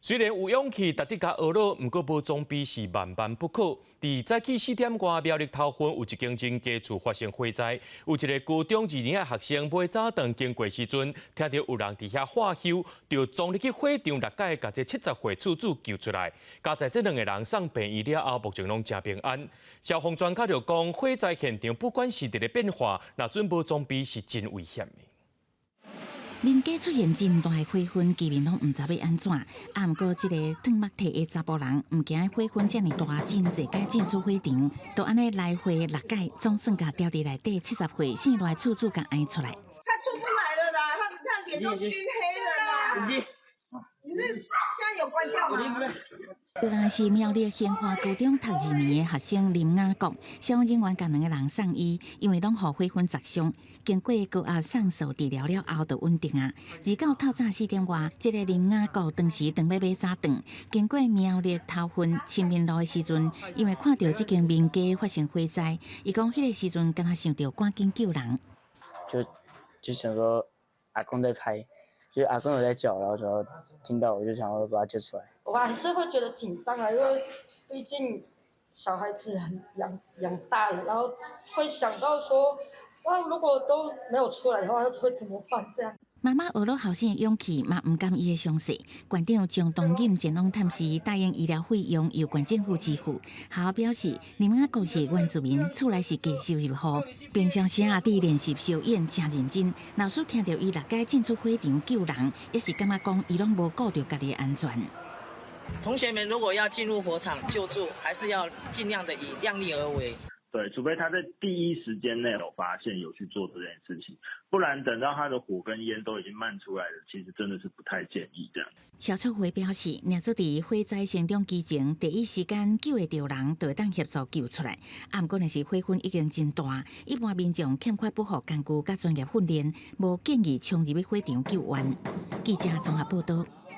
雖然有勇氣值得共呵咾，毋過無裝備是萬萬不可。佇早起4點外，苗栗頭份有一間人家厝發生火災，有一个高中二年的學生買早頓經過時陣，聽著有人佇遐喝唏，就衝入去火場六解，共這70歲厝主救出來。佳哉這兩个人送病院了後，目前攏誠平安。消防專家就講，火災現場不管是佇咧變化，若準無裝備是真危險的。民家出現真大的火焚，居民攏毋知欲按怎。啊，毋過這个褪目體的查埔人，毋驚火焚遮爾大，真濟擺進出火場，就按呢來回六擺，總算共牢佇內底70歲姓賴厝主共絚出來。他出不來了啦，他臉都燻黑了啦。你是現在有關掉嗎？原來是苗栗興華高中讀二年的學生林雅國，消防人員共兩个人送醫，因為攏予火焚灼傷，經過高壓送受治療了後就穩定啊。二九透早4點外，這个林雅國當時當欲買早頓，經過苗栗頭份親民路的時陣，因為看著這間民家發生火災，伊講彼个時陣敢若想著趕緊救人。就想說阿公在拍，就阿公有在叫，然後就聽到我就想要把他救出來。我還是會覺得緊張啊，因為畢竟小孩子養養大了，然後會想到說，哇，如果都沒有出來的話，會怎麼辦？這樣。媽媽呵咾後生的勇氣，嘛毋甘伊的傷勢。縣長張東錦前往探視，答應醫療費用由縣政府支付。學校表示，林雅國是原住民，厝內是低收入戶，平常時啊，佇練習燒演誠認真。老師聽著伊六擺進出火場救人，也是感覺講伊攏無顧著家己的安全。同學們如果要進入火場救助，還是要盡量的以量力而為。對，除非他在第一時間內有發現，有去做這件事情，不然等到他的火跟煙都已經漫出來了，其實真的是不太建議這樣。消促會表示，若做佇火災成長期前，第一時間救會著人，就會當協助救出來。啊，毋過若是火焚已經真大，一般民眾欠缺保護工具佮專業訓練，無建議衝入去火場救援。記者綜合報道。